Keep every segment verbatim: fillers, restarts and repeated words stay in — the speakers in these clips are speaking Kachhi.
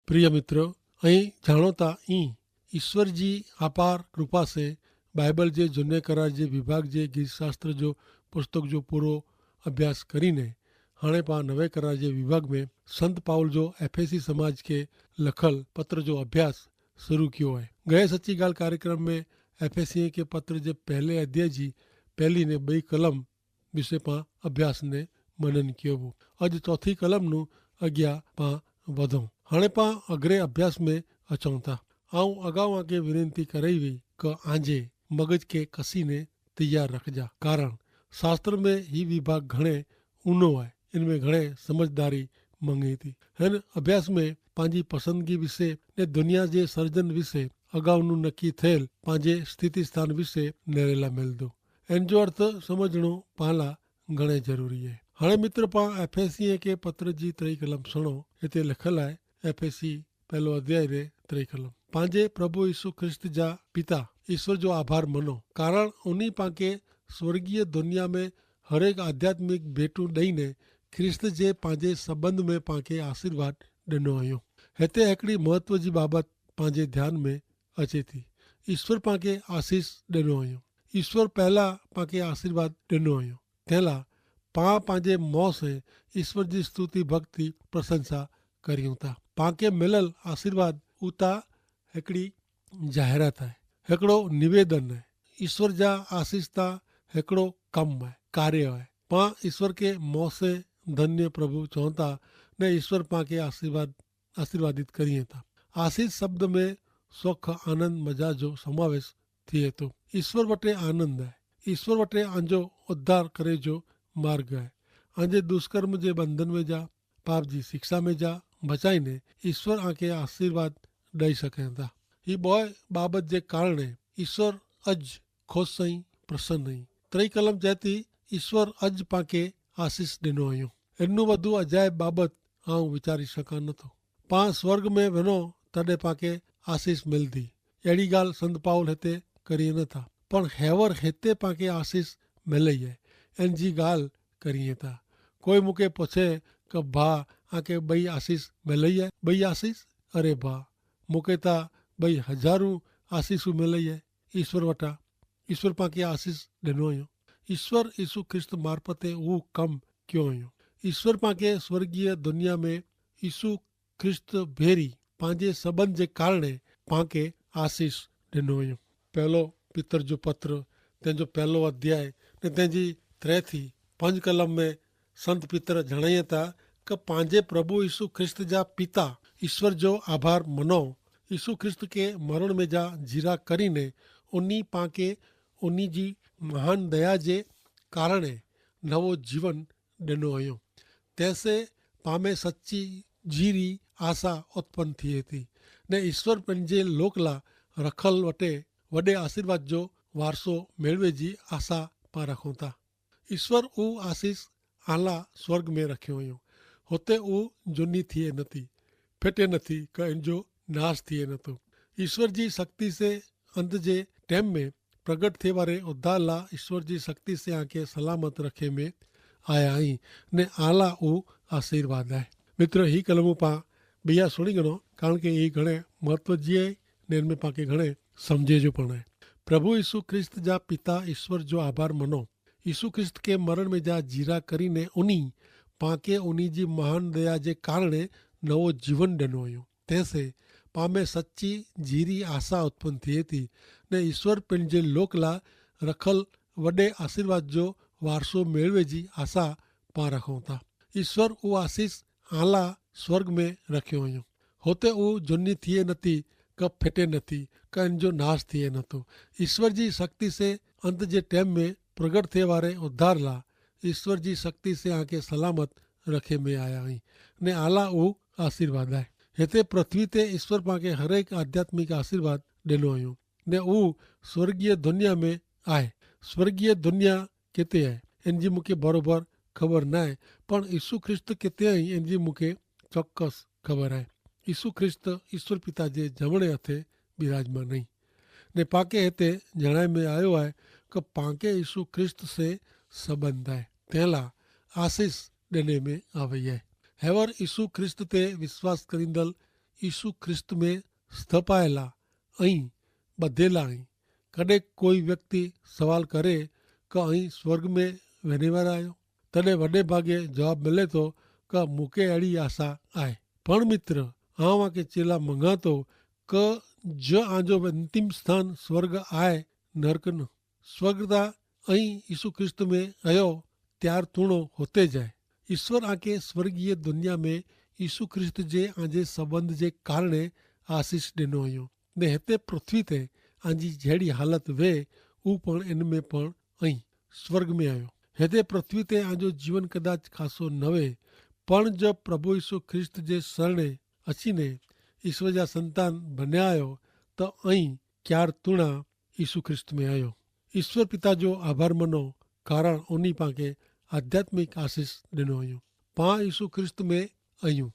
પ્રિય મિત્ર, અહીં જાણોતા ઈ ઈસ્વર જી આપાર કૃપા સે બાઈબલ જે જુને કરાર જે વિભાગ જે ગીતશાસ્ત્ર જો પુસ્તક જો પૂરો અભ્યાસ કરીને હણે પા નવે કરાર જે વિભાગ મેં સંત પાઉલ જો એફેસી સમાજ કે લખલ પત્ર જો અભ્યાસ શરૂ કિયો હૈ. ગયે સચ્ચી ગાલ કાર્યક્રમ મેં એફેસી કે પત્ર જે પહેલે અધ્યાય જી પહેલી ને બઈ કલમ વિશે પા અભ્યાસ ને મનન કિયો વો. અજ ચોથી કલમ નું અજ્ઞા પા વધો. હણે પા અગ્રે અભ્યાસ મેં અચોતા આઉં અગાઉ આગે વિનંતી કરાઈ વી કે આજે મગજ કે કસી ને તૈયાર રખજા. કારણ શાસ્ત્ર મેં હી વિભાગ ઘણે ઉનો હૈ. ઇનમેં ઘણે સમઝદારી મંગી થી. હેન અભ્યાસ મેં પાંજી પસંદગી વિશે ને દુનિયા જે સર્જન વિશે અગાઉ નું નક્કી થયેલ પાંજે સ્થિતિસ્થાન વિશે નેરેલા મેલ દો. એન જો અર્થ સમઝણો પાલા ઘણે જરૂરી હૈ. હણે મિત્ર પા એફેસી કે પત્ર જી ત્રય કલમ સણો. હેતે લખલ હૈ એફેસી પહેલો અધ્યાય રે ત્રય કલમ, પાંજે પ્રભુ ઈસુ ખ્રિસ્ત જા પિતા ઈસ્વર જો આભાર મનો, કારણ ઉની પાંકે સ્વર્ગીય દુનિયા મેં હરેક આધ્યાત્મિક ભેટું દઈને ખ્રિસ્ત જે પાંજે સંબંધ મેં પાંકે આશીર્વાદ દનો અયો. હેતે હેકડી મહત્વ જી બાબત પાંજે ધ્યાન મેં અચેતી. ઈસ્વર પાંકે આશીસ દનો અયો. ઈસ્વર પહેલા પાંકે આશીર્વાદ દનો અયો. તેલા પા પાંજે મોં સે ઈસ્વર જી સ્તુતિ ભક્તિ પ્રશંસા કર્યું તા. પાંકે મિલલ આશીર્વાદ ઉતા હેકડી જાહેરાત હૈ, હેકડો નિવેદન હૈ. ઈસ્વર જા આશીસ તા હેકડો કમ હૈ, કાર્ય હૈ. પા ઈસ્વર કે મોં સે ધન્ય પ્રભુ ચોંતા ને ઈસ્વર પાંકે આશીર્વાદ આશીર્વાદિત કરી હતા. આશીસ શબ્દ મેં સુખ આનંદ મજા જો સમાવેશ થી હતો. ઈસ્વર વટે આનંદ હૈ. ઈસ્વર વટે આંજો ઉદ્ધાર કરે જો માર્ગ હૈ. આંજે દુષ્કર્મ જે બંધન મેં જા પાપ જી શિક્ષા મેં જા બચાઈ ને ઈસ્વર આંકે આશીર્વાદ દઈ શકે હતા. હી બોય બાબત જે કારણે ઈસ્વર અજ ખુશ હૈં, પ્રસન્ન હૈં. ત્રય કલમ જેતી ઈસ્વર અજ પાંકે આશીસ દેનો અયો. એનનું વધુ અજાયબ બાબત આઉં વિચારી શકા નતો. પાં સ્વર્ગ મેં વેનો તદે પાંકે આશીસ મિલદી. એડી ગાલ સંત પાઉલ હેતે કરી નતા, પણ હેવર હેતે પાંકે આશીસ મિલઈ હૈ. એન જી ગાલ કરી હતા. કોઈ મુકે પછે કે ભા આકે બઈ આશીસ મિલઈ હૈ? બઈ આશીસ? અરે ભા, મુકે તા બઈ હજારો આશીસુ મિલઈ હૈ. ઈસ્વર વટા ઈસ્વર પાંકે આશીસ દેનો અયો. ઈસ્વર ઈસુ ખ્રિસ્ત મારફતે ઉહ કમ ક્યો અયો. ઈસ્વર પાંકે સ્વર્ગીય દુનિયા મેં ઈસુ ખ્રિસ્ત ભેરી પાંજે સંબંધ જે કારણે પાંકે આશીસ દેનો અયો. પહેલો પિતર જો પત્ર તેનજો પહેલો અધ્યાય ને તેનજી ત્રે થી પંજ કલમ મેં સંત પિતર જણાયે તા કે પાંજે પ્રભુ ઈસુ ખ્રિસ્ત જા પિતા ઈસ્વર જો આભાર મનો. ઈસુ ખ્રિસ્ત કે મરણ મેં જા જીરા કરીને ઉની પાંકે ઉની જી મહાન દયા જે કારણે નવો જીવન દેનો અયો. તેસે પામે સચ્ચી જીરી આશા ઉત્પન થી થી ને ઈસ્વર પન જે લોકલા રખલ વટે વડે આશીર્વાદ જો વારસો મેળવે જી આશા પા રખો થા. ઈસ્વર ઉહ આશીસ આલા સ્વર્ગ મેં રખ્યો અયો. હોતે ઉહ જોની થિયે નથી, ફેટે નથી કે એનજો નાશ થિયે નતો. ઈસ્વર જી શક્તિ સે અંત જે ટેમ મેં પ્રગટ થે વારે ઉદ્ધાર લા ઈસ્વર જી શક્તિ સે આંકે સલામત રખે મેં આયા હી. ને આલા ઉહ આશીર્વાદ આય. મિત્ર હી કલમો પા બિયા સુણી ગણો, કારણ કે હી ઘણે મહત્વ જી આય ને એન મેં પાંકે ઘણે સમઝે જો પણ આય. પ્રભુ ઈસુ ખ્રિસ્ત જા પિતા ઈસ્વર જો આભાર મનો. ઈસુ ખ્રિસ્ત કે મરણ મેં જા જીરા કરીને ઉની પાંકે ઉની જી મહાન દયા જે કારણે નવો જીવન ડેનો અયો. તેસે પામે સચ્ચી જીરી આશા ઉત્પન થી થી ને ઈસ્વર પેનજે લોકલા રખલ વડે આશીર્વાદ જો વારસો મેળવે જી આશા પા રખો થા. ઈસ્વર ઉહ આશીસ આલા સ્વર્ગ મેં રખ્યો અયો. હોતે ઉહ જોની થિયે નથી કે ફેટે નથી કે એનજો નાશ થિયે નતો. ઈસ્વર જી શક્તિ સે અંત જે ટેમ મેં પ્રગટ થે વારે ઉદ્ધાર લા ઈસ્વર જી શક્તિ સે આંકે સલામત રખે મેં આયા હી. ને આલા ઉહ આશીર્વાદ આય. હેતે પૃથ્વી તે ઈસ્વર પાંકે હરેક આધ્યાત્મિક આશીર્વાદ દેનો અયો. ને ઉહ સ્વર્ગીય ધુનિયા મેં આય. સ્વર્ગીય ધુનિયા કેતે આય એનજી મુકે ભરોભર ખબર નાય, પણ ઈસુ ખ્રિસ્ત કેતે આય એનજી મુકે ચોક્કસ ખબર આય. ઈસુ ખ્રિસ્ત ઈસ્વર પિતા જે જમણે હાથે બિરાજમાન નહીં. ને પાંકે હેતે જણાય મેં આયો આય કે પાંકે ઈસુ ખ્રિસ્ત સે સંબંધ આય તેલા આશીસ દેને મેં આવે આય. હેવર ઈસુ ખ્રિસ્ત તે વિશ્વાસ કરીંદલ ઈસુ ખ્રિસ્ત મેં સ્થપાયેલા અહીં બધેલા અહીં. કદે કોઈ વ્યક્તિ સવાલ કરે કે અહીં સ્વર્ગ મેં વેનેવારા આયો? તદે વડે ભાગે જવાબ મલે તો કે મુકે એડી આશા આય. પણ મિત્ર, આવ આકે ચેલા મંગાતો કે જો આજો અંતિમ સ્થાન સ્વર્ગ આય, નર્ક ન. સ્વર્ગ તા અહીં ઈસુ ખ્રિસ્ત મેં અયો ત્યાર તુણો હોતે જાય. ઈસ્વર આકે સ્વર્ગીય દુનિયા મેં ઈસુ ખ્રિસ્ત જે આજે સંબંધ જે કારણે આશીસ દેનો અયો. ને હેતે પૃથ્વી તે આજી જેડી હાલત વે ઉપણ એન મેં પણ અહીં સ્વર્ગ મેં અયો. હેતે પૃથ્વી તે આજો જીવન કદાચ ખાસો નવે, પણ જો પ્રભુ ઈસુ ખ્રિસ્ત જે સરણે અચીને ઈસ્વર જા સંતાન બન્યા અયો, તો અહીં ક્યાર તુણા ઈસુ ખ્રિસ્ત મેં અયો. ઈસ્વર પિતા જો આભાર મનો, કારણ ઉની પાંકે આધ્યાત્મિક આશીસ દેનો અયો. પાં ઈસુ ખ્રિસ્ત મેં અયું.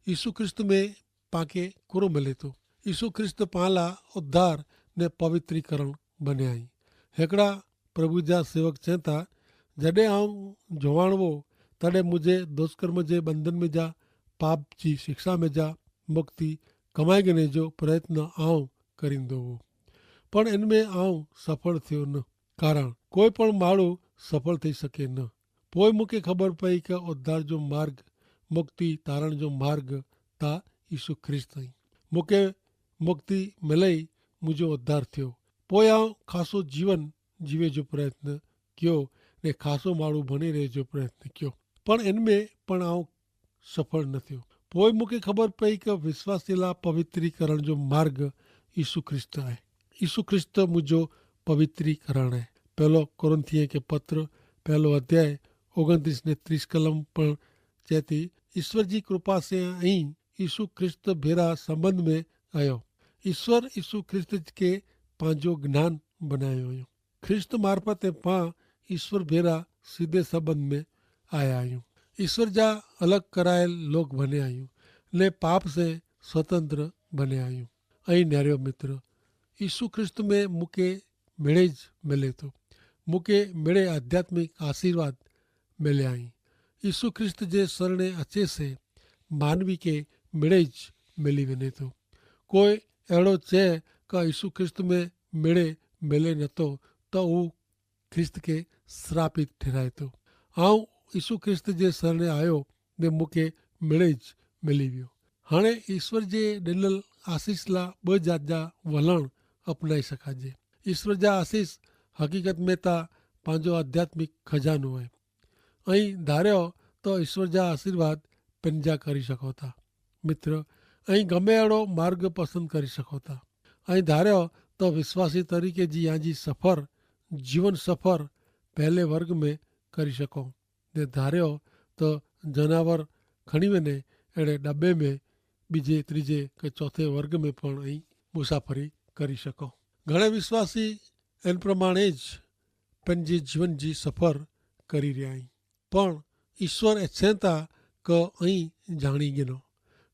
ઈસુ ખ્રિસ્ત મેં પાંકે કુરો મલેતો. ઈસુ ખ્રિસ્ત પાંલા ઉદ્ધાર ને પવિત્રીકરણ બને આઈ. હેકડા પ્રભુ જા સેવક ચેંતા, જડે આઉં જોવાણવો, તડે મુઝે દુષ્કર્મ જે બંધન મેં જા પાપ જી શિક્ષા મેં જા મુક્તિ કમાઈ ગને જો પ્રયત્ન આઉં કરીંદો વો. પણ એન મેં આઉં સફળ થયો ન. કારણ કોઈ પણ માળું સફળ થઈ શકે ન. પોય મુકે ખબર પઈ કે ઉદ્ધાર જો માર્ગ, મુક્તિ તારણ જો માર્ગ તા ઈસુ ખ્રિસ્ત હૈં. મુકે મુક્તિ મેલઈ મુજો ઉદ્ધાર થયો. પોય આઉં ખાસો જીવન જીવે જો પ્રયત્ન ક્યો, ને ખાસો માળું ભણી રહે જો પ્રયત્ન ક્યો. પણ એન મેં પણ આઉં સફળ ન થયો. પોય મુકે ખબર પઈ કે વિશ્વાસીલા પવિત્રીકરણ જો માર્ગ ઈસુ ખ્રિસ્ત આય. ઈસુ ખ્રિસ્ત મુજો પવિત્રીકરણ આય. પહેલો કોરિંથીય કે પત્ર, પહેલો અધ્યાય, ઓગણત્રીસ ને ત્રીસ કલમ પણ ચેતી, ઈસ્વર જી કૃપા સે અહીં ઈસુ ખ્રિસ્ત ભેરા સંબંધ મેં આયો. ઈસ્વર ઈસુ ખ્રિસ્ત કે પાંજો જ્ઞાન બનાયો આયો. ખ્રિસ્ત મારફતે પાં ઈસ્વર ભેરા સીધે સંબંધ મેં આયા આયું. ઈસ્વર જા અલગ કરાયેલ લોક ભને આયું, ને પાપ સે સ્વતંત્ર ભને આયું. અહીં નેર્યો મિત્ર, ઈસુ ખ્રિસ્ત મેં મુકે મેળે જ મેલે તો. મુકે મેળે આધ્યાત્મિક આશીર્વાદ મેલે અહીં. ઈસુ ખ્રિસ્ત જે સરણે અચે સે માનવી કે મેળે જ મેલી વેને તો. કોઈ એડો ચે કા ઈસુ ખ્રિસ્ત મેં મેળે મેલે નતો, તો ઉં ખ્રિસ્ત કે શ્રાપિત ઠેરાય તો. આઉં ઈસુ ખ્રિસ્ત જે સરણે આયો, ને મુકે મેળે જ મેલી વ્યો. હણે ઈસ્વર જે ડેનલ આશીસલા બજાદા વલણ અપનાઈ શકાજે. ઈસ્વર જા આશીસ હકીકત મેં તા પાંજો આધ્યાત્મિક ખજાનો હૈ. અહીં ધાર્યો તો ઈસ્વર જા આશીર્વાદ પેનજા કરી શકો થા. મિત્ર, અહીં ગમે એડો માર્ગ પસંદ કરી શકો થા. અહીં ધાર્યો તો વિશ્વાસી તરીકે જી આજી સફર, જીવન સફર પહેલે વર્ગ મેં કરી શકો. ને ધાર્યો તો જનાવર ખણીવેને એડે ડબ્બે મેં બીજે ત્રીજે કે ચોથે વર્ગ મેં પણ અહીં મુસાફરી કરી શકો. ઘણા વિશ્વાસી એન પ્રમાણે જ પેનજી જીવન જી સફર કરી રહ્યા હૈં. પણ ઈસ્વર એચ્છેતા કે અહીં જાણી ગેનો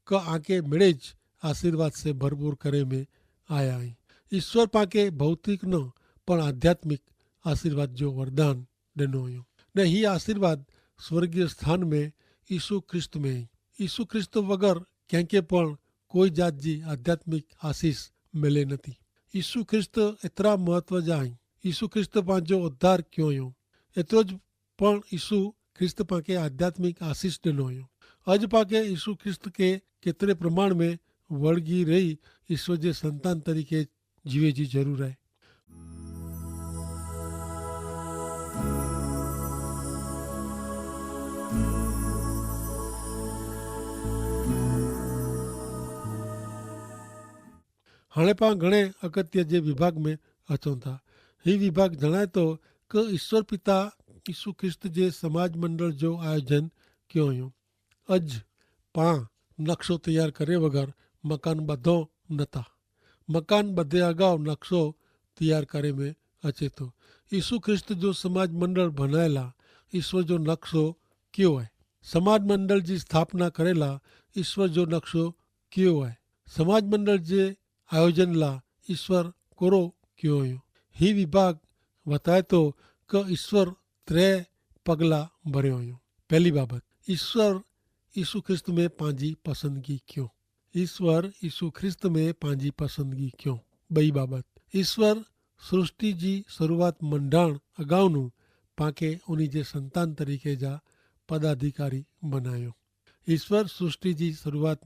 કે આકે મેળે જ આશીર્વાદ સે ભરપૂર કરે મેં આયા હૈં. ઈસ્વર પાંકે ભૌતિક ન પણ આધ્યાત્મિક આશીર્વાદ જો વરદાન ડેનો અયો. ને હી આશીર્વાદ સ્વર્ગીય સ્થાન મેં ઈસુ ખ્રિસ્ત મેં હૈં. ઈસુ ખ્રિસ્ત વગર કેંકે પણ કોઈ જાત જી આધ્યાત્મિક આશીસ મેલે નથી. ઈસુ ખ્રિસ્ત એતરા મહત્વ જા હૈં. ઈસુ ખ્રિસ્ત પાંજો ઉદ્ધાર ક્યો અયો. એતરો જ પણ ઈસુ ખ્રિસ્ત પાંકે આધ્યાત્મિક આશીસ ડેનો અયો. અજ પાંકે ઈસુ ખ્રિસ્ત કે કેતરે પ્રમાણ મેં વળગી રહી ઈસુ જે સંતાન તરીકે જીવે જી જરૂર હૈ. હાણે પાં ઘણે અગત્ય જે વિભાગ મેં અચો થા. હી વિભાગ જણાયતો કે ઈસ્વર પિતા ઈસુ ખ્રિસ્ત જે સમાજ મંડળ જો આયોજન ક્યો અયો. અજ પાં નકશો તૈયાર કરે વગર મકાન બધો નતા. મકાન બધે અગાઉ નકશો તૈયાર કરે મેં અચેતો. ઈસુ ખ્રિસ્ત જો સમાજ મંડળ ભનાયેલા ઈસ્વર જો નકશો ક્યો હૈ? સમાજ મંડળ જી સ્થાપના કરેલા ઈસ્વર જો નકશો ક્યો હૈ? સમાજ મંડળ જે આયોજન લા ઈસ્વર કોરો ક્યો અયો? હી વિભાગ વતાયતો કે ઈસ્વર ત્રે પગલા ભર્યો અયો. પહેલી બાબત, ઈસ્વર ઈસુ ખ્રિસ્ત મેં પાંજી પસંદગી ક્યો. ઈસ્વર ઈસુ ખ્રિસ્ત મેં પાંજી પસંદગી ક્યો. બઈ બાબત, ઈસ્વર સૃષ્ટિ જી શરૂઆત મંડાણ અગાઉનું પાંકે ઉની જે સંતાન તરીકે જા પદાધિકારી બનાયો. ઈસ્વર સૃષ્ટિ જી શરૂઆત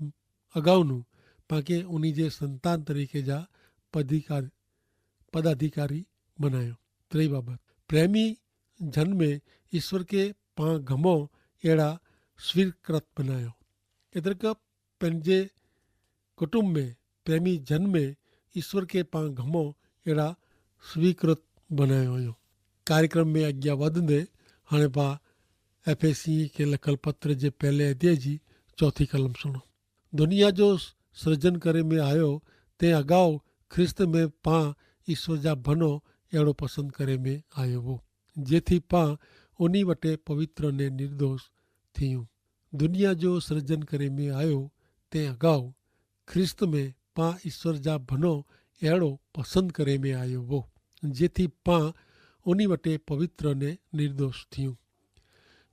અગાઉનું પાંકે ઉની જે સંતાન તરીકે જા પદાધિકારી પદાધિકારી બનાયો. ત્રેય બાબત, પ્રેમી જન્મે ઈસ્વર કે પાં ઘમો એડા સ્વીકૃત બનાયો. એતરે કે પનજે કુટુંબ મેં પ્રેમી જન્મે ઈસ્વર કે પાં ઘમો એડા સ્વીકૃત બનાયો અયો. કાર્યક્રમ મેં અજ્ઞા વધને હણે પા એફેસી કે લખલ પત્ર જે પહેલે અધ્યાય જી ચોથી કલમ સુણો. દુનિયા જો સર્જન કરે મેં આયો તે અગાઉ ખ્રિસ્ત મેં પાં ઈસ્વર જા ભનો એડો પસંદ કરે મેં આયો હો, જેથી પાં ઉની વટે પવિત્ર ને નિર્દોષ થિયું. દુનિયા જો સર્જન કરે મેં આયો તે અગાઉ ખ્રિસ્ત મેં પાં ઈસ્વર જા ભનો એડો પસંદ કરે મેં આયો હો, જેથી પાં ઉની વટે પવિત્ર ને નિર્દોષ થિયું.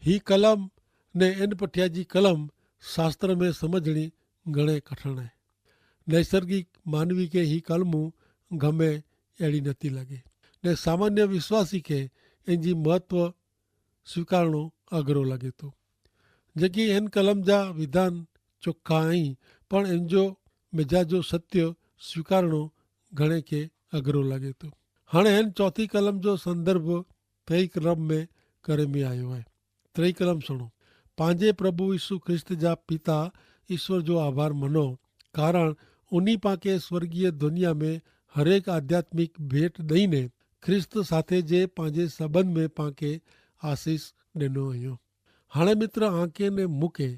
હી કલમ ને એન પઠ્યા જી કલમ શાસ્ત્ર મેં સમઝણી ઘણે કઠણ હૈ. નૈસર્ગિક માનવી કે હી કલમું ગમે એડી નથી લગે, ને સામાન્ય વિશ્વાસી કે એન જી મહત્વ સ્વીકારણો અઘરો લગે તો. જેકી એન કલમ જા વિધાન ચોખા અહીં, પણ એન જો મેજા જો સત્ય સ્વીકારણો ઘણે કે અઘરો લગે તો. હણે એન ચોથી કલમ જો સંદર્ભ ત્રય કલમ મેં કરે મેં આયો હૈ. ત્રય કલમ સુણો. પાંજે પ્રભુ ઈસુ ખ્રિસ્ત જા પિતા ઈસ્વર જો આભાર મનો, કારણ ઉની પાંકે સ્વર્ગીય દુનિયા મેં હરેક આધ્યાત્મિક ભેટ દઈને ખ્રિસ્ત સાથે જે પાંજે સંબંધ મેં પાંકે આશીસ દેનો અયો. હાણે મિત્ર, આંકે ને મુકે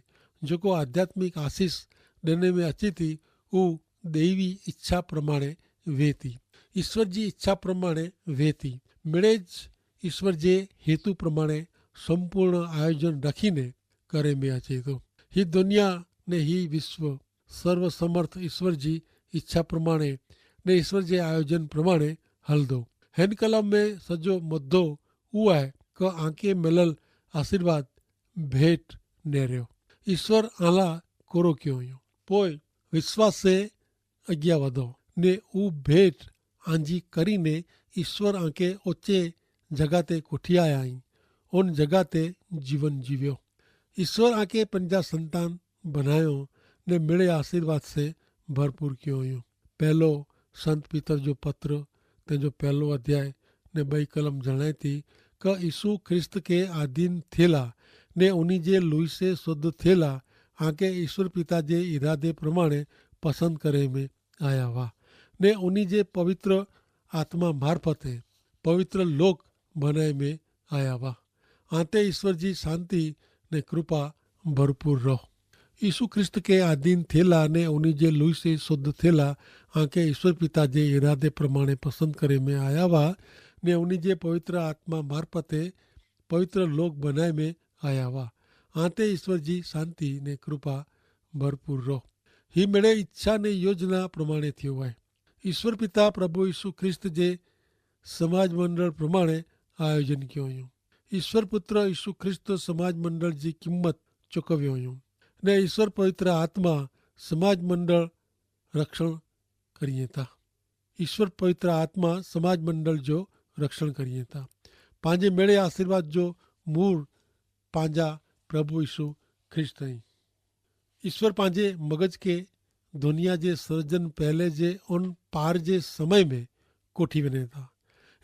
જોકો આધ્યાત્મિક આશીસ દેને મેં અચી થી ઉહ દૈવી ઇચ્છા પ્રમાણે વેતી, ઈસ્વર જી ઇચ્છા પ્રમાણે વેતી, મેળે જ ઈસ્વર જે હેતુ પ્રમાણે સંપૂર્ણ આયોજન રાખીને કરે મેં અચે તો. હી દુનિયા ને હી વિશ્વ સર્વસમર્થ ઈસ્વર જી ઇચ્છા પ્રમાણે ને ઈસ્વર જે આયોજન પ્રમાણે હલદો. હેન કલમ મેં સજો મધો ઉઆ કે આંકે મેલલ આશીર્વાદ ભેટ નેર્યો. ઈસ્વર આલા કોરો ક્યો અયો. પોય વિશ્વાસે અજ્ઞા વધો ને ઉભેટ આંજી કરીને ઈસ્વર આંકે ઓચે જગાતે કોઠિયા આઈ, ઓન જગાતે જીવન જીવ્યો. ઈસ્વર આંકે પંજા સંતાન બનાયો ને મેળે આશીર્વાદ સે ભરપૂર ક્યો અયો. પહેલો સંત પિતર જો પત્ર, તેજો પહેલો અધ્યાય ને બઈ કલમ જણાયતી કે ઈસુ ખ્રિસ્ત કે આધીન થેલા ને ઉની જે લુઈસે શુદ્ધ થેલા આંકે ઈસ્વર પિતા જે ઇરાદે પ્રમાણે પસંદ કરે મેં આયા વા ને ઉની જે પવિત્ર આત્મા મારફતે પવિત્ર લોક બનાય મેં આયા વા. આંતે ઈસ્વર જી શાંતિ ને કૃપા ભરપૂર રહ. ઈસુ ખ્રિસ્ત કે આધીન થેલા ને ઉની જે લુઈસે શુદ્ધ થેલા આંકે ઈસ્વર પિતા જે ઇરાદે પ્રમાણે પસંદ કરે મેં આયા વા ને ઉની જે પવિત્ર આત્મા મારફતે પવિત્ર લોક બનાય મેં આયા વા. આંતે ઈસ્વર જી શાંતિ ને કૃપા ભરપૂર રહ. હી મેડે ઇચ્છા ને યોજના પ્રમાણે થયો આય. ઈસ્વર પિતા પ્રભુ ઈસુ ખ્રિસ્ત જે સમાજ મંડળ પ્રમાણે આયોજન ક્યો અયો. ઈસ્વર પુત્ર ઈસુ ખ્રિસ્ત સમાજ મંડળ જી કિંમત ચોકવ્યો અયો. ને ઈસ્વર પવિત્ર આત્મા સમાજ મંડળ રક્ષણ કરિયે થા. ઈસ્વર પવિત્ર આત્મા સમાજ મંડળ જો રક્ષણ કરિયે થા. પાંજે મેળે આશીર્વાદ જો મૂળ પાંજા પ્રભુ ઈસુ ખ્રિસ્ત હૈં. ઈસ્વર પાંજે મગજ કે દુનિયા જે સર્જન પહેલે જે ઉન પાર જે સમય મેં કોઠી વેને થા.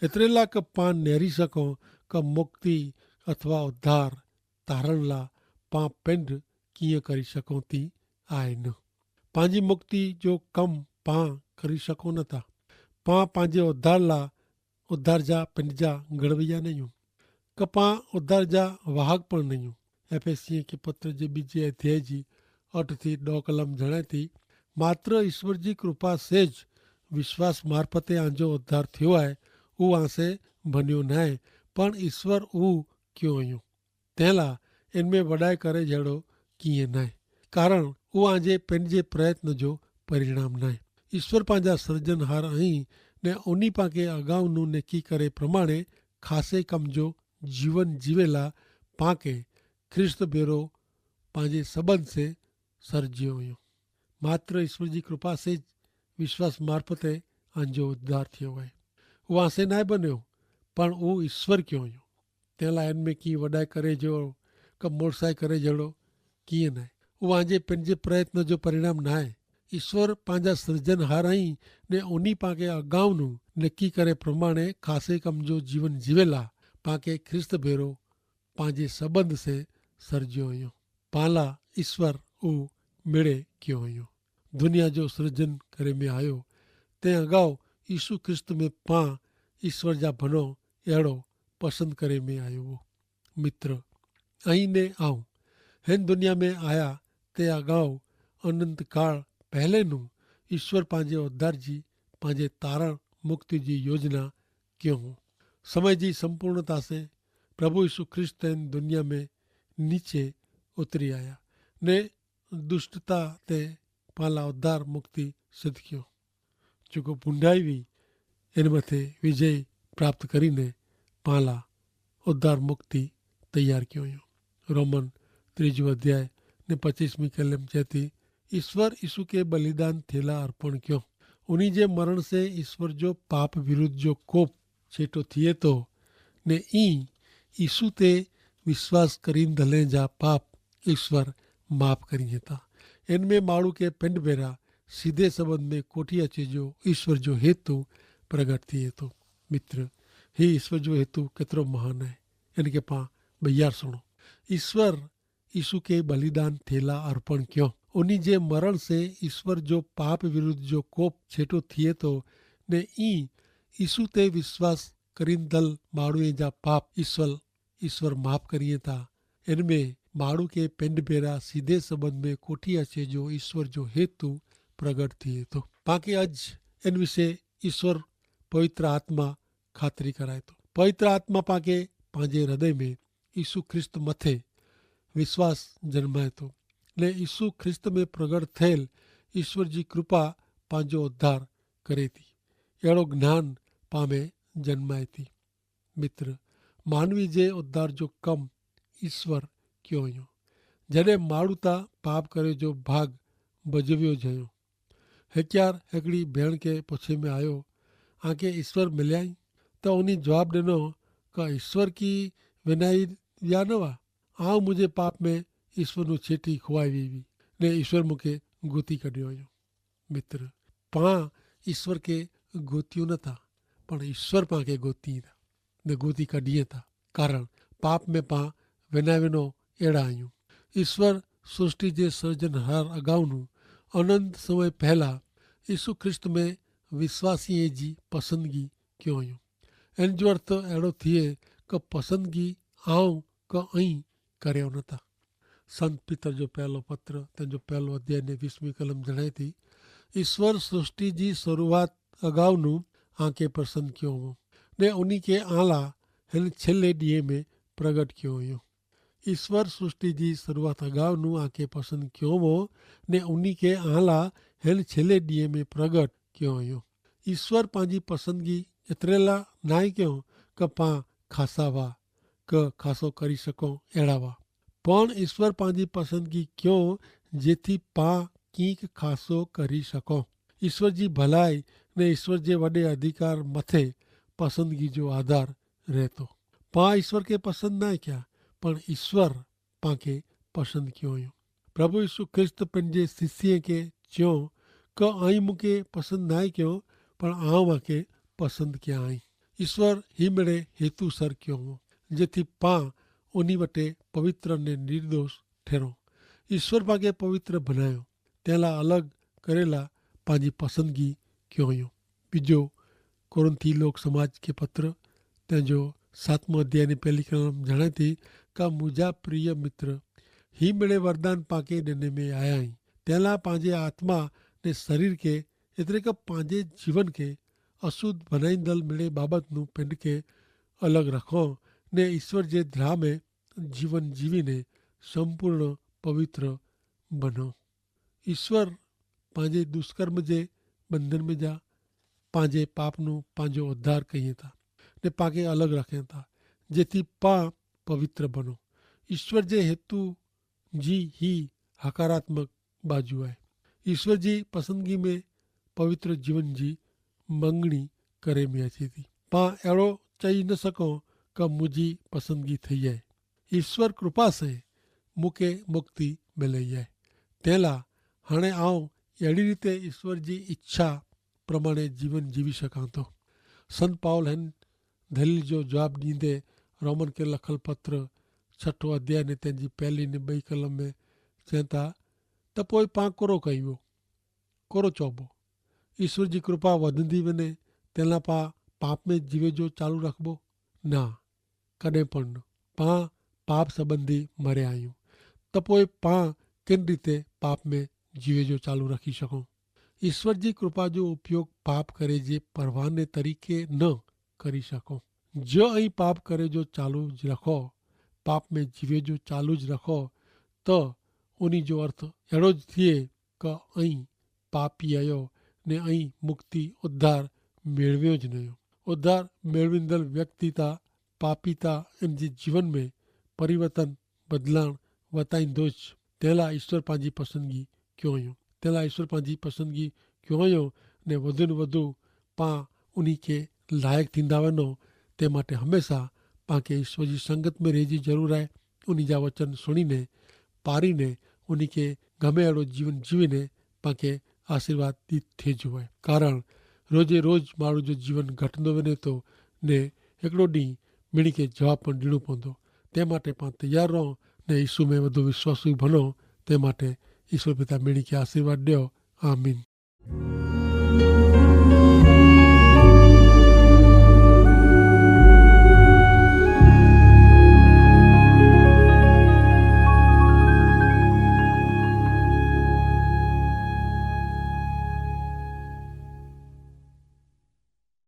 એતરેલા કે પાં નેરી શકો કે મુક્તિ અથવા ઉદ્ધાર તારણલા પાં પેંડ કિયા કરી શકો તી આય ન. પાંજી મુક્તિ જો કમ પાં કરી શકો ન થા. પાં પાંજે ઉદ્ધાર લા ઉદ્ધાર જા પેંડ જા ગડવૈયા નહિયું. કપાં ઉદ્ધાર જા વાહક પણ નહિયું. એફેસિયે કે પત્ર જે બીજે અધ્યાય જી અઠ થી ડો કલમ જણાય થી, માત્ર ઈસ્વર જી કૃપા સે જ વિશ્વાસ મારફતે આંજો ઉદ્ધાર થયો આય. ઉ આંસે ભન્યો નાય, પણ ઈસ્વર ઉ ક્યો અયો. તેલા એન મેં વડાય કરે જેડો કિયે નાય, કારણ ઉ આંજે પેનજે પ્રયત્ન જો પરિણામ નાય. ઈસ્વર પાંજા સર્જન હાર અહીં ને ઉની પાંકે અગાઉ નું નેકી કરે પ્રમાણે ખાસે કમ જો જીવન જીવેલા પાંકે ખ્રિસ્ત ભેરો પાંજે સંબંધ સે સર્જ્યો અયો. માત્ર ઈસ્વર જી કૃપા સે જ વિશ્વાસ મારફતે આંજો ઉદ્ધાર થયો હૈ. ઉહ આંસે નાય બન્યો, પણ ઉહ ઈસ્વર ક્યો હૈ. તેલા એન મેં કી વડાય કરે જો કમ મોરસાઈ કરે જેડો કિયા નાય. ઉહ આજે પેનજે પ્રયત્ન જો પરિણામ નાય. ઈસ્વર પાંજા સર્જન હાર અહીં ને ઉની પાંકે અગાઉનું નક્કી કરે પ્રમાણે ખાસે કમ જો જીવન જીવેલા પાંકે ખ્રિસ્ત ભેરો પાંજે સંબંધ સે સર્જ્યો અયો. પાંલા ઈસ્વર ઉહ મેળે ક્યો અયો. દુનિયા જો સર્જન કરે મેં આયો તે અગાઉ ઈસુ ખ્રિસ્ત મેં પાં ઈસ્વર જા ભનો એડો પસંદ કરે મેં આયો વો. મિત્ર, અહીં ને આઉં હેન દુનિયા મેં આયા તે અગાઉ અનંતકાળ પહેલેનું ઈસ્વર પાંજે ઉદ્ધાર જી પાંજે તારણ મુક્તિ જી યોજના ક્યો હું. સમય જી સંપૂર્ણતા સે પ્રભુ ઈસુ ખ્રિસ્ત તેન દુનિયા મેં નીચે ઉતરી આયા ને દુષ્ટતા તે પાંલા ઉદ્ધાર મુક્તિ સિદ્ધ ક્યો. જોકો ભૂંડાઈ વી એન મતે વિજય પ્રાપ્ત કરીને પાંલા ઉદ્ધાર મુક્તિ તૈયાર ક્યો. રોમન ત્રીજું અધ્યાય ને પચીસમી કલમ ચેતી, ઈસ્વર ઈસુ કે બલિદાન થેલા અર્પણ ક્યો. ઉની જે મરણ સે ઈસ્વર જો પાપ વિરુદ્ધ જો કોપ છેટો થિયે તો ને ઈ ઈસુ તે વિશ્વાસ કરીંદલે જા પાપ ઈસ્વર માફ કરી હતા. એન મેં માણૂ કે પેંડ ભેરા સીધે સંબંધ મેં કોઠી અચે જો ઈસ્વર જો હેતુ પ્રગટ થિયે તો. મિત્ર, હી ઈસ્વર જો હેતુ કેતરો મહાન હૈ? એન કે પાં બહિયાર સુણો. ઈસ્વર ઈસુ કે બલિદાન થેલા અર્પણ ક્યો. ઉની જે મરણ સે ઈસ્વર જો પાપ વિરુદ્ધ જો કોપ છેટો થિયે તો ને ઈ ઈસુ તે વિશ્વાસ કરીંદલ માણૂ જા પાપ ઈસ્વર માફ કરી થા. એન મેં માણૂ કે પેંડ ભેરા સીધે સંબંધ મેં કોઠી અચે જો ઈસ્વર જો હેતુ પ્રગટ થિયે તો. પાંકે અજ એન વિશે ઈસ્વર પવિત્ર આત્મા ખાતરી કરાય તો. પવિત્ર આત્મા પાંકે પાંજે હૃદય મેં ઈસુ ખ્રિસ્ત મતે વિશ્વાસ જન્માય તો. ને ઈસુ ખ્રિસ્ત મેં પ્રગટ થયેલ ઈસ્વર જી કૃપા પાંજો ઉદ્ધાર કરે તી. એડો જ્ઞાન પામે જન્માય તી. મિત્ર, માનવી જે ઉદ્ધાર જો કમ ઈસ્વર ક્યો અયો. જડે માણૂ તા પાપ કરે જો ભાગ ભજવ્યો જયો. હેક્યાર હેકડી ભેણ કે પછે મેં આયો, આંકે ઈસ્વર મિલ્યાઈ? તો ઉની જવાબ દેનો, કા ઈસ્વર કી વેનાઈ વ્યા નવા? આવ મુઝે પાપ મેં ઈસ્વર નું છેટી ખવાઈ વી વી ને ઈસ્વર મુકે ગોતી કડ્યો અયો. મિત્ર, પાં ઈસ્વર કે ગોતિયું નતા, પણ ઈસ્વર પાંકે ગોતી તા ને ગોતી કડિયે તા. કારણ પાપ મેં પાં વેના વેનો એડા આયું. ઈસ્વર સૃષ્ટિ જે સર્જન હાર અગાઉનું અનંત સમય પહેલા ઈસુ ખ્રિસ્ત મેં વિશ્વાસીએ જી પસંદગી ક્યો આયું. એન જો અર્થ એડો થિયે કે પસંદગી આઉં કે અહીં કર્યો નતા. સંત પિતર જો પહેલો પત્ર તેન જો પહેલો અધ્યાય ને વીસમી કલમ જણાયતી, ઈસ્વર સૃષ્ટિ જી શરૂઆત અગાઉનું આંકે પસંદ ક્યો હો ને ઉની કે આલા હેન છેલ્લે દિયે મેં પ્રગટ ક્યો હો. ઈસ્વર સૃષ્ટિ જી શરૂઆત અગાઉનું આંકે પસંદ ક્યો હો ને ઉની કે આલા હેન છેલ્લે દિયે મેં પ્રગટ ક્યો હો. ઈસ્વર પાંજી પસંદગી એતરેલા નાઈ ક્યો કે પાં ખાસા વા કે ખાસો કરી શકો એડા વા. પણ ઈસ્વર પાંજી પસંદગી ક્યો જેથી પાં કિંક ખાસો કરી શકો. ઈસ્વર જી ભલાઈ ને ઈસ્વર જે વડે અધિકાર મતે પસંદગી જો આધાર રહેતો. પાં ઈસ્વર કે પસંદ નાઈ ક્યા, પણ ઈસ્વર પાંકે પસંદ ક્યો અયો. પ્રભુ ઈસુ ખ્રિસ્ત પન જે શિષ્ય કે ચ્યો, કે અહીં મુકે પસંદ નાઈ ક્યો, પણ આઉં આકે પસંદ ક્યા અહીં. ઈસ્વર હી મેડે હેતુ સર ક્યો હો, જેથી પાં ઉની વટે પવિત્ર ને નિર્દોષ ઠેરો. ઈસ્વર પાંકે પવિત્ર ભનાયો તેલા અલગ કરેલા પાંજી પસંદગી ક્યો અયો. બીજો કોરિંથી લોક સમાજ કે પત્ર તેનજો સાતમો અધ્યાય ને પહેલી કલમ જણાયતી, કા મુજા પ્રિય મિત્ર, હી મેડે વરદાન પાંકે દેને મેં આયા હી, તેલા પાંજે આત્મા ને શરીર કે એતરે કે પાંજે જીવન કે અશુદ્ધ ભનાઈંદલ મેડે બાબતનું પેંડ કે અલગ રખો, ને ઈસ્વર જે ધ્રામે જીવન જીવીને સંપૂર્ણ પવિત્ર બનો. ઈસ્વર પાંજે દુષ્કર્મ જે બંધન મેં જા પાંજે પાપનું પાંજો ઉદ્ધાર કહિયે તા ને પાંકે અલગ રાખે તા, જેથી પાં પવિત્ર બનો. ઈસ્વર જે હેતુ જી હી હકારાત્મક બાજુ આય. ઈસ્વર જી પસંદગી મેં પવિત્ર જીવન જી મંગણી કરે મેં અચી થી. પાં એડો ચહી ન સકો કે મુઝે પસંદગી થઈ હૈ. ઈસ્વર કૃપા સે મુકે મુક્તિ મેં લઈ હૈ. તેલા હણે આઉં એડી રીતે ઈસ્વર જી ઇચ્છા પ્રમાણે જીવન જીવી શકાતો. સંત પાઉલ હેન ધલીલ જો જવાબ દીંદે રોમન કે લખલ પત્ર છઠો અધ્યાય ને તેની પહેલી ને બઈ કલમ મેં ચેંતા, તો પોય પાં કોરો કહિવો? કોરો ચોબો? ઈસ્વર જી કૃપા વધંદી વને તેના પા પાપ મેં જીવે જો ચાલુ રાખબો? ના, કદે પણ ન. પાં પાપ સંબંધી મરે આયું, તો પોય પાં કેન રીતે પાપ મેં જીવે જો ચાલુ રાખી શકો? ઈસ્વર જી કૃપા જો ઉપયોગ પાપ કરે જે પરવાને તરીકે ન કરી શકો. જો અહીં પાપ કરે જો ચાલુ જ રાખો, પાપ મેં જીવે જો ચાલુ જ રાખો, તો ઉની જો અર્થ એડો જ થિયે કે અહીં પાપી આયો ને અહીં મુક્તિ ઉદ્ધાર મેળવ્યો જ નયો. ઉદ્ધાર મેળવીંદલ વ્યક્તિતા પાપીતા એન જે જીવન મેં પરિવર્તન બદલાણ વતાઈંદો જ. તેલા ઈસ્વર પાંજી પસંદગી ક્યો અયો તેલા ઈસ્વર પાંજી પસંદગી ક્યો અયો. ને વધુ ને વધુ પાં ઉની કે લાયક થીંદા વનો. તે માટે હમેંસા પાંકે ઈસ્વર જી સંગત મેં રહેજી જરૂર આય. ઉની જા વચન સુણીને પારીને ઉની કે ગમે એડો જીવન જીવીને પાંકે આશીર્વાદ દીત થે જુવાય. કારણ રોજે રોજ મારો જો જીવન ઘટનો વેને તો ને હેકડો દી મિણી કે જવાબ પણ દીણું પોંદો. તે માટે પાં તૈયાર રહો ને ઈસુ મેં વધુ વિશ્વાસુ ભનો. તે માટે ઈસુ પિતા મિણી કે આશીર્વાદ દેઓ. આમીન.